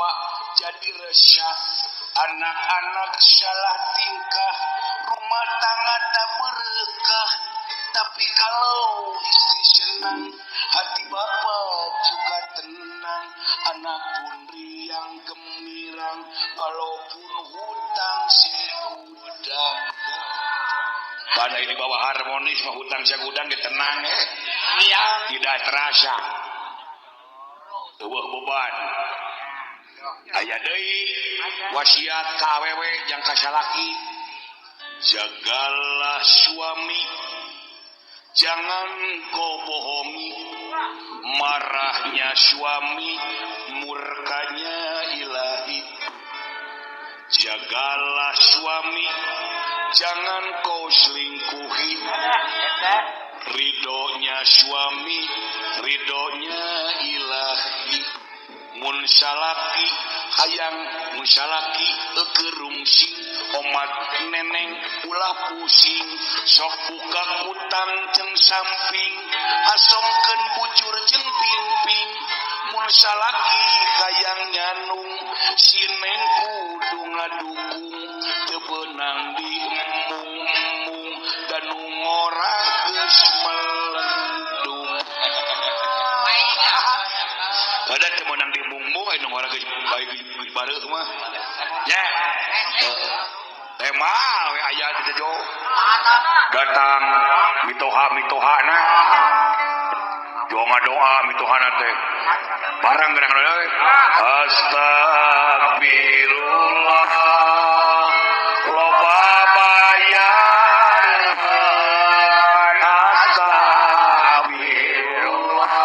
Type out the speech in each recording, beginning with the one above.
Bapak jadi resah, anak-anak salah tingkah, rumah tangga tak berkah. Tapi kalau istri senang, hati bapak juga tenang, anak pun riang gembirang, walaupun hutang segudang. Karena ini bawa harmonis mah hutang segudang ge tenang tidak terasa. Eueuh beban. Aya deui wasiat ka awewe jang ka salaki. Jagalah suami, jangan kau bohongi. Marahnya suami, murkanya ilahi. Jagalah suami, jangan kau selingkuhi. Ridhonya suami, ridhonya ilahi. Mun salaki hayang, mun salaki ekerungsing, omat neneng ulah pusing, sok buka kutang jeung samping, asongkeun bujur jeung pingping. Mun salaki hayang nyanung, si neng kudu ngadukung, teu beunang diemung-emung, dan nu ngora geus melendung. Ada teu meunang diemung-emung, aya nu ngora geus bae geus bareuh mah. Nya. Tema we aya teh jo. Datang mitoha-mitohana. Doa doa mitohana teh. Barang gerang deui. Astagfirullah. Loba bayaran. Astagfirullah.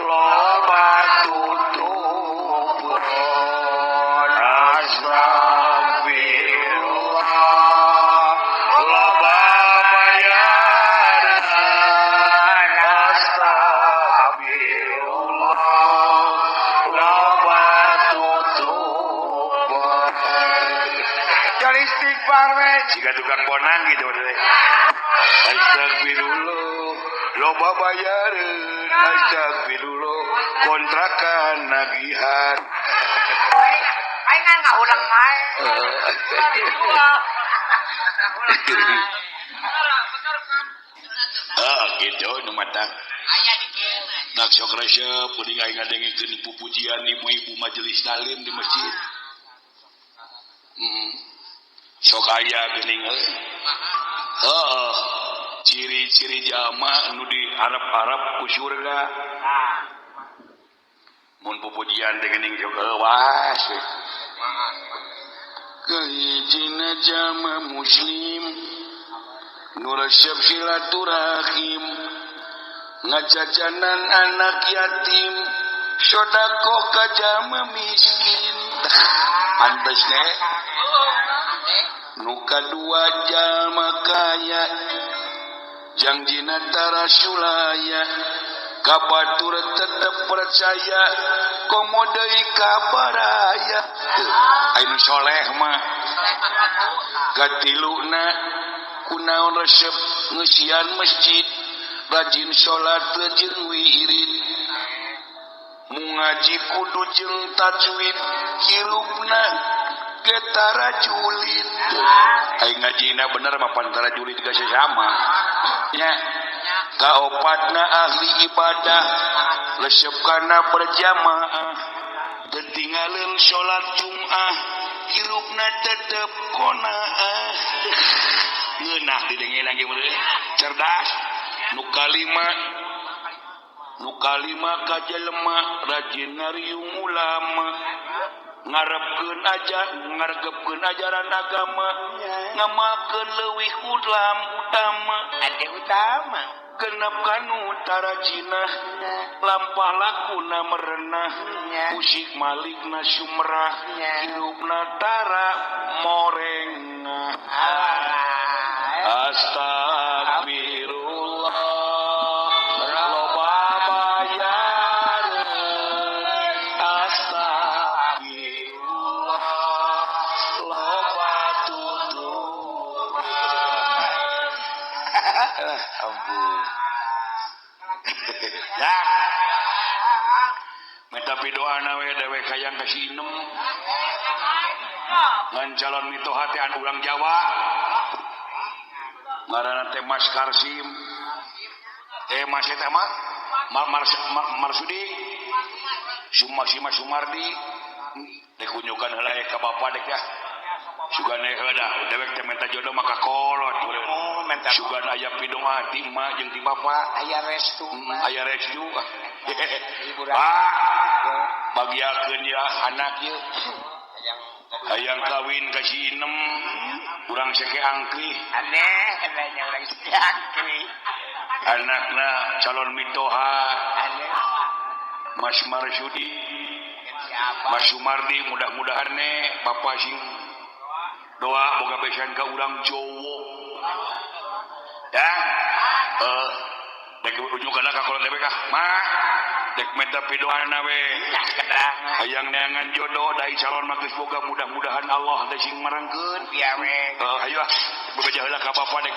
Loba tutupan. Astagfirullah. Loba bayaran. Astagfirullah. Loba tutupan. Jadi istighfar we. Jika tukang bonang gitu maksudnya. Astagfirullah, loba bayaran. Astagfirullah, kontrakan nagihan. Aing kan ngahuleng mae. Ah, gitu nu mata. Nak sok resep kuring aing ngadengikeun pupujian ibu-ibu majelis taklim di masjid. Sok aya geuning euy. Heeh. Ciri-ciri jalma nu diharap-harap ku surga. Mun pupujian teh geuning sok euwas we. Kahijina jalma muslim nu resep silaturahim, ngajajanan anak yatim, sodakoh ka jalma miskin. Pantes teh. Nu kadua jalma kaya jangjina tarasulaya, ka batur tetep percaya, komo deui ka baraya. Aya nu soleh mah. Katiluna kunaon resep ngeusian masjid, rajin salat jeung wirid, mungaji kudu jeung tajwid, hirupna getara julid. Aing ngajina bener mah pantara julid geus sama. Nya. Kaopatna ahli ibadah, resep kana berjamaah, teu tinggalin salat Jumat, hirupna tetep qanaah. Ngeunah didenge lagi meureun. Cerdas. Nu kalima, nu kalima ka jelema rajin ngariung ulama, ngarepkeun aja ngaregepkeun ajaran agama, ngamalkeun leuwih ulam utama, ade utama, genep kanu tarajinah, lampah lakuna merenah, musik malikna sumrah, hirupna tara morengah. Astagfirullah, loba bayaran. Astagfirullah, loba tutupan. Ampun. Ya. Minta pidoana we dewek hayang ka si Inem. Ngan calon mitoha teh anu urang Jawa. Ngaranna teh Mas Karsim. Mas eta mah Marsudi. Mas Sumardi. Dek kunjungan heula ka bapa dek ya. Sugan heula dewek teh minta jodoh maka kolot. Sugan aya pidoa ti emak jeung ti bapa. Aya restu. Aya restu. Pak, bagiakeun ya anak ieu. Hayang kawin ka si Inem, urang seke angkih. Aneh, nya urang seke angkih. Anakna calon mitoha. Mas Marsudi. Mas Sumardi mudah-mudahan ne bapa sing doa boga besan ka urang Jawa. Ya. Dek ujung kana ka kolot dewek ah. Mah, dek minta pidoana we. Hayang neangan jodoh dai calon mah geus boga mudah-mudahan Allah teh sing marangkeun. Biar we. Hayu ah, bebeja heula ka bapa dek.